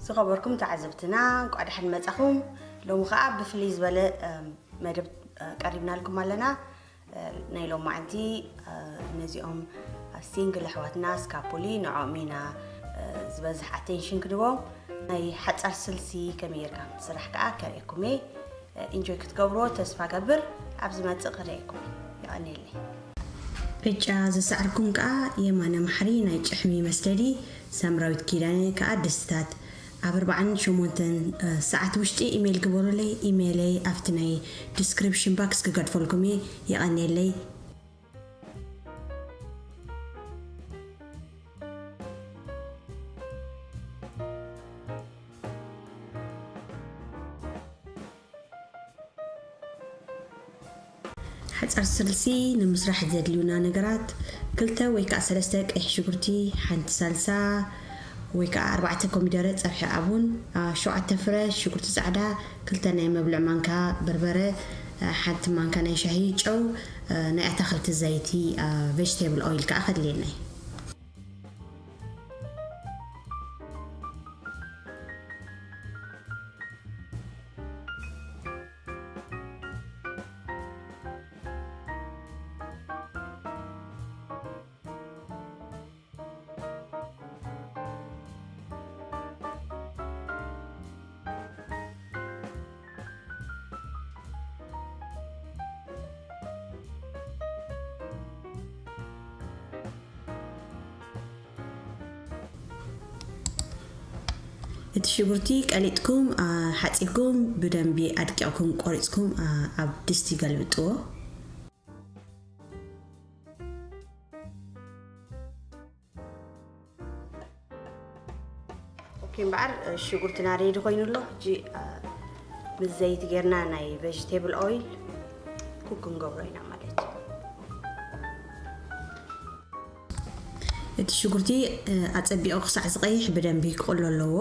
ዝኸበርኩም ተዓዘብትና፣ እንኳዕ ደሓን መጻኹም። ሎሚ ኸኣ ብፍልይ ዝበለ፣ እም፣ መደብ፣ እ፣ ቀሪብናልኩም ኣለና። እ፣ ናይ ሎማዓንቲ፣ እ፣ ነዚኦም ሲንግል ኣሕዋትና ስካፑሊ ንዕኦም ኢና፣ እ፣ ዝበዝሕ ኣቴንሽን ክንቦም። ናይ ሓጻር ስልሲ ከመይ ጌርካ ምስራሕ ከኣ ከርእየኩም እየ። እ፣ ኢንጆይ ክትገብርዎ ተስፋ ገብር። ኣብ ዝመጽእ ክርእየኩም እየ። የቐንየለይ። ዕጫ ዝሰዓርኩም ከኣ የማነ ማሕሪ ናይ ጭሕሚ መስደዲ፣ ሳምራዊት ኪዳነ ከኣ ድስትታት። ኣብ ኣርባዓን ሸሞንተን ሰዓት ውሽጢ ኢሜይል ግበሩለይ። ኢሜይለይ ኣብቲ ናይ ዲስክሪፕሽን ባክስ ክገድፈልኩም እየ። የቐንየለይ። ሓጻር ስልሲ ንምስራሕ ዘድልዩና ነገራት፣ ክልተ ወይ ከኣ ሰለስተ ቀይሕ ሽጉርቲ፣ ሓንቲ ሳልሳ ወይ ከኣ ኣርባዕተ ኮሚደረ ጸብሒ ኣቡን፣ አ፣ ሸውዓተ ፍረ ሽጉርቲ ጻዕዳ፣ ክልተ ናይ መብልዕ ማንካ በርበረ፣ አ፣ ሓንቲ ማንካ ናይ ሻሂ ጨው፣ አ፣ ናይ ኣታኽልቲ ዘይቲ፣ አ፣ ቬጅቴብል ኦይል ከኣ ከድልየና እዩ። እቲ ሽጉርቲ ቀሊጥኩም፣ አ፣ ሓጺብኩም፣ ብደንቢ ኣድቂቕኩም ቆሪጽኩም፣ አ፣ ኣብ ድስቲ ገልብጥዎ። ኦኬ፣ እምበኣር፣ እ፣ ሽጉርትና ሬዲ ኮይኑ ኣሎ። ሕጂ፣ እ፣ ምስ ዘይቲ ጌርና ናይ ቬጅቴብል ኦይል ኩክ ክንገብሮ ኢና ማለት እዩ። እቲ ሽጉርቲ፣ እ፣ ኣጸቢቑ ክሳዕ ዝቐይሕ ብደንቢ ክቕሎ ኣለዎ።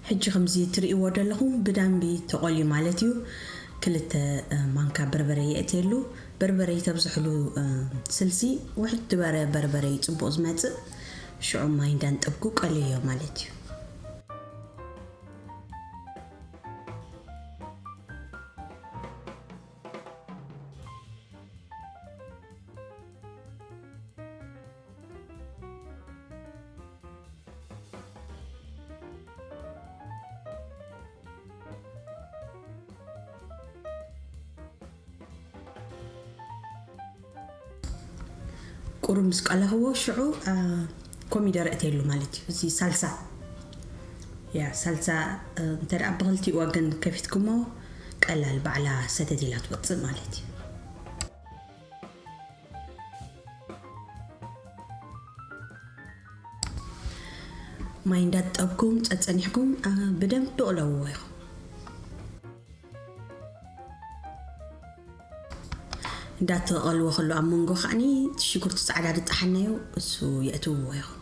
ሕጂ ከምዚ ትርእይዎ ዘለኹም ብዳንቢ ተቖልዩ ማለት እዩ። ክልተ፣ እ፣ ማንካ በርበረ የእትየሉ። በርበረ ተብዝሕሉ፣ እ፣ ስልሲ ውሕድ ዝበረ በርበረ እዩ ጽቡቕ ዝመጽእ። ሽዑ ማይ እንዳንጠብኩ ቀልዮ ማለት እዩ። ቁሩብ ምስ ቀለኽዎ ሽዑ፣ አ፣ ኮሚደረ እተየሉ ማለት እዩ። እዚ ሳልሳ፣ ያ፣ ሳልሳ፣ እ፣ እንተ ደኣ ብኽልቲኡ ወገን ከፊትኩሞ ቀላል ባዕላ ሰተት ኢላ ትወጽእ ማለት እዩ። ማይ እንዳጠብኩም ጸጸኒሕኩም፣ አ፣ ብደንብ ትቕለውዎ ኢኹም። እንዳተቐልዎ ከሎ ኣብ መንጎ ከዓኒ ሽጉርቲ ጻዕዳ ዝጠሓናዮ እሱ የእትውዎ ኢኹም።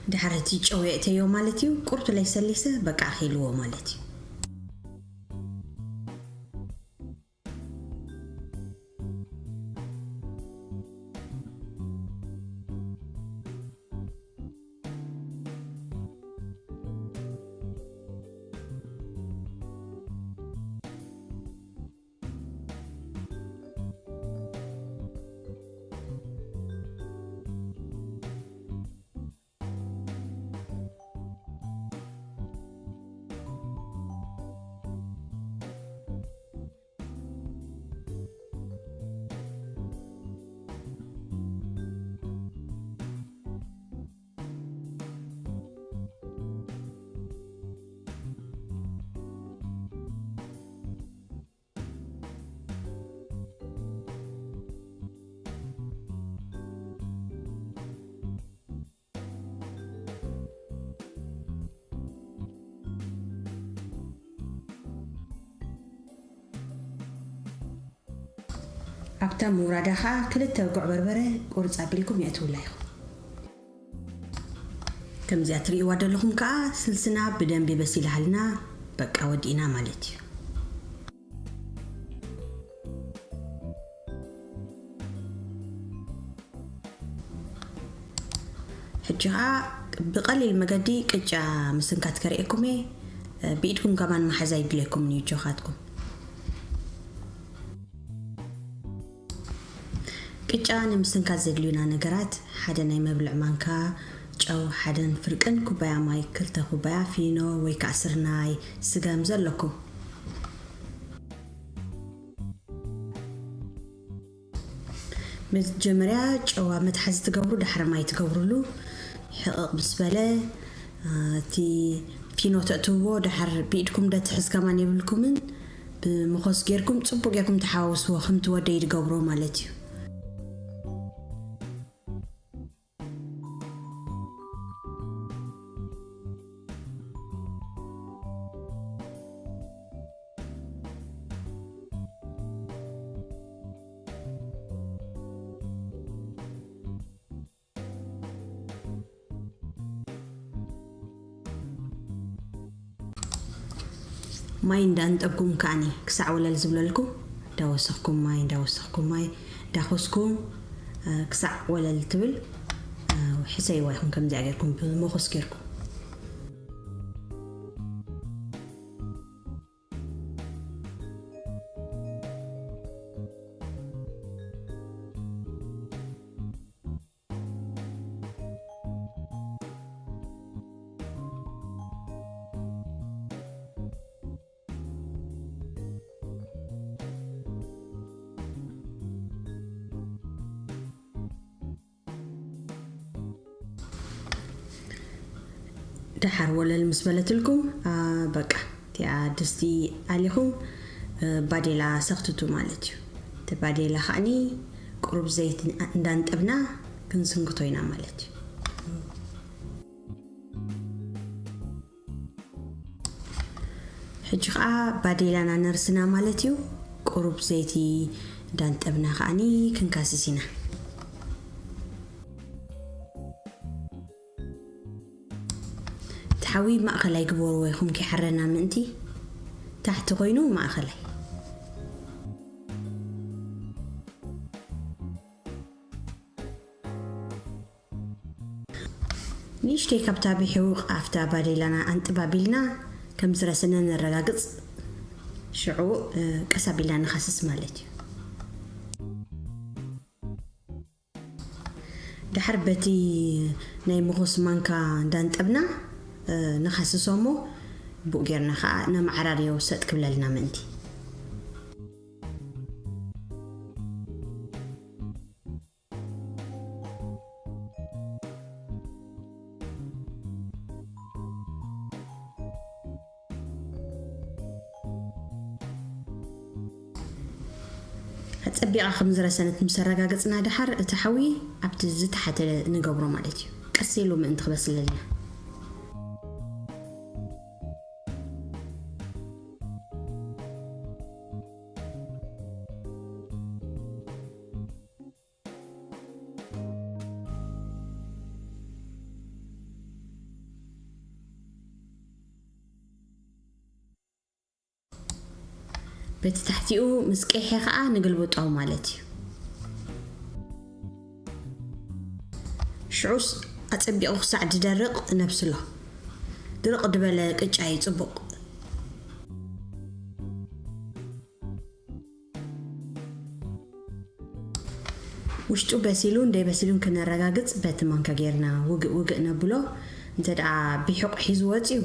ድሕሪ እቲ ጨው የእተዮ ማለት እዩ። ቁርቱ ለይሰሊሰ በቃ ኣኺልዎ ማለት እዩ። ኣብታ ምውራዳ ኸኣ ክልተ ጉዕ በርበረ ቁርጽ ኣቢልኩም የእትውላ ኢኹም። ከምዚኣ ትርእይዋ ዘለኹም ከኣ ስልስና ብደንቢ በሲላሃልና፣ በቃ ወዲእና ማለት እዩ። ሕጂ ኸኣ ብቐሊል መገዲ ቅጫ ምስንካት ከርእየኩም እየ። ብኢድኩም ከማን መሓዝ ኣይድልየኩምን እዩ፣ እጆኻትኩም። ቅጫ ንምስንካት ዘድልዩና ነገራት፣ ሓደ ናይ መብልዕ ማንካ ጨው፣ ሓደን ፍርቅን ኩባያ ማይ፣ ክልተ ኩባያ ፊኖ ወይ ከዓ ስርናይ፣ ስገም ዘለኩም። መጀመርያ ጨው ኣብ መትሓዚ ትገብሩ፣ ዳሕር ማይ ትገብሩሉ። ሕቕቕ ምስ በለ፣ እ፣ እቲ ፊኖ ተእትውዎ፣ ዳሕር ብኢድኩም ደትሕዝ ከማን የብልኩምን። ብመኾስ ጌርኩም ጽቡቕ ጌርኩም ተሓዋውስዎ፣ ከምቲ ወደይ ዝገብሮ ማለት እዩ። ማይ እንዳንጠብኩም ከዓኒ ክሳዕ ወለል ዝብለልኩም እንዳወሰኽኩም ማይ፣ እንዳወሰኽኩም ማይ፣ እንዳኾስኩም፣ እ፣ ክሳዕ ወለል ትብል፣ እ፣ ሕሰይዋ ኢኹም ከምዚኣ ጌርኩም ብመኾስ ጌርኩም። ደሓር ወለል ምስ በለትልኩም፣ አ፣ በቃ እቲኣ ድስቲ ኣሊኹም፣ እ፣ ባዴላ ሰኽትቱ ማለት እዩ። እቲ ባዴላ ከዓኒ ቁሩብ ዘይቲ እንዳንጠብና ክንስንክቶ ኢና ማለት እዩ። ሕጂ ኸዓ ባዴላና ነርስና ማለት እዩ። ቁሩብ ዘይቲ እንዳንጠብና ከዓኒ ክንካስስ ኢና። እቲ ሓዊ ማእኸላይ ግበርዎ ኢኹም ከይሓረና ምእንቲ። ታሕቲ ኮይኑ ማእኸላይ። ንእሽተይ ካብታ ብሕውቕ ኣፍታ ባዴላና ኣንጥብ ኣቢልና ከም ዝረሰነ ነረጋግጽ። ሽዑ፣ እ፣ ቀስ ኣቢልና ንኻስስ ማለት እዩ። ድሓር በቲ ናይ ምኹስ ማንካ እንዳንጠብና፣ እ፣ ንኻስሶ እሞ ብኡ ጌርና ኸዓ ነመዓራርዮ ሰጥ ክብለልና ምእንቲ። ኣጸቢቓ ከም ዝረሰነት ምስ ኣረጋገጽና፣ ደሓር እቲ ሓዊ ኣብቲ ዝተሓተ ንገብሮ ማለት እዩ። ቀስ ኢሉ ምእንቲ ክበስለልና። በቲ ታሕቲኡ ምስ ቀይሐ ከዓ ንግልብጦ ማለት እዩ። ሽዑስ ኣጸቢቑ ክሳዕ ዝደርቕ ነብስሎ። ድርቕ ዝበለ ቅጫ እዩ ጽቡቕ። ውሽጡ በሲሉን ዘይበሲሉን ክነረጋግጽ በቲ ማንካ ጌርና ውግእ ውግእ ነብሎ። እንተ ደኣ ብሑቕ ሒዙ ወጺኡ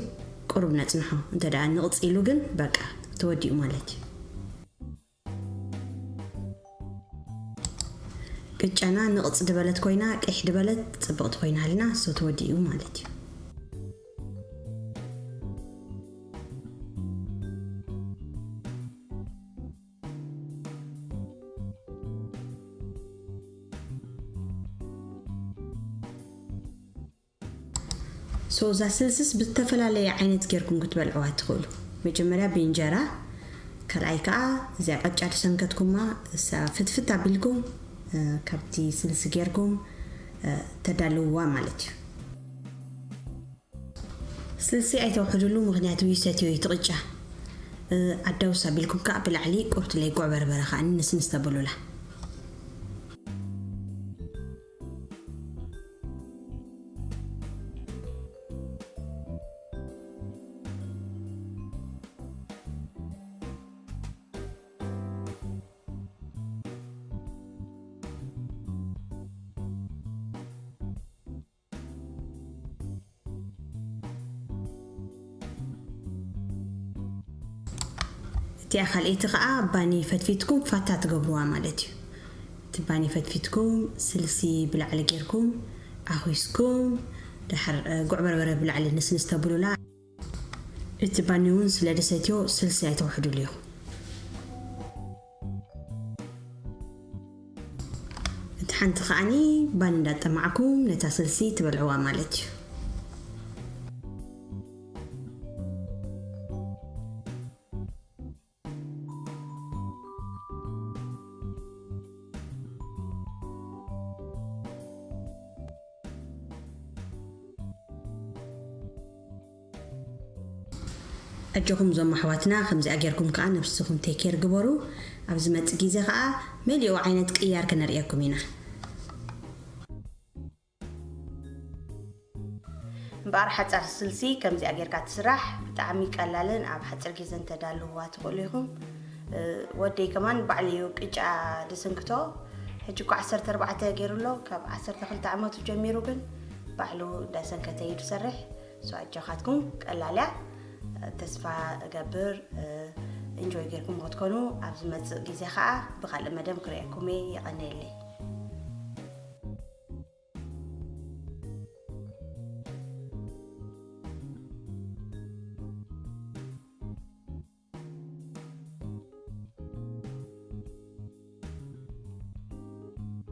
ቁሩብ ነጽንሖ። እንተ ደኣ ንቕጽ ኢሉ ግን በቃ ተወዲኡ ማለት እዩ። ቅጫና ንቕጽ ድበለት ኮይና፣ ቅሕ ድበለት ጽብቕቲ ኮይና ሃልና፣ so ተወዲኡ ማለት እዩ። So እዛ ስልስስ ብዝተፈላለየ ዓይነት ጌርኩም ክትበልዕዋ ትኽእሉ። መጀመርያ ብእንጀራ፣ ካልኣይ ከዓ እዚኣ ቀጫ ዝሰንከትኩማ እሳ ፍትፍት ኣቢልኩም፣ እ፣ ካብቲ ስልሲ ጌርኩም፣ እ፣ ተዳልውዋ ማለት እዩ። ስልሲ ኣይተውሕድሉ፣ ምኽንያቱ ይሰትዮ እዩ እቲ ቅጫ። እ፣ ኣዳውስ ኣቢልኩም ከዓ ብላዕሊ ቁርትለይ ጉዕ በርበረ ከዓ ንስንስ ተብሉላ። እቲኣ ካልኣይቲ ኸዓ ባኒ ፈትፊትኩም ፋታ ትገብርዋ ማለት እዩ። እቲ ባኒ ፈትፊትኩም ስልሲ ብላዕሊ ጌርኩም ኣኹስኩም፣ ድሓር፣ እ፣ ጉዕ በርበረ ብላዕሊ ንስንስ ተብሉላ። እቲ ባኒ እውን ስለ ደሰትዮ ስልሲ ኣይተውሕድሉ ኢኹም። እቲ ሓንቲ ከዓኒ ባኒ እንዳጠማዕኩም ነታ ስልሲ ትበልዕዋ ማለት እዩ። ኣጆኹም እዞም ኣሕዋትና ከምዚኣ ጌርኩም ከዓ ነብስኹም ቴኬር ግበሩ። ኣብ ዝመጽእ ግዜ ከዓ መሊኡ ዓይነት ቅያር ክነርእየኩም ኢና። እምበኣር ሓጻር ስልሲ ከምዚኣ ጌርካ ትስራሕ ብጣዕሚ ቀላልን ኣብ ሓጺር ግዜ እንተዳልውዋ ትኽእሉ ኢኹም። እ፣ ወደይ ከማን ባዕሉ እዩ ቅጫ ድስንክቶ። ሕጂ እኮ ዓሰርተ ኣርባዕተ ገይሩ ኣሎ። ካብ ዓሰርተ ክልተ ዓመቱ ጀሚሩ ግን ባዕሉ እንዳሰንከተ እዩ ዝሰርሕ። So ኣጆኻትኩም ቀላል እያ። ተስፋ እገብር፣ እ፣ ኢንጆይ ጌርኩም ክትኮኑ። ኣብ ዝመጽእ ግዜ ኸዓ ብኻልእ መደብ ክርእየኩም እየ። የቐንየለይ።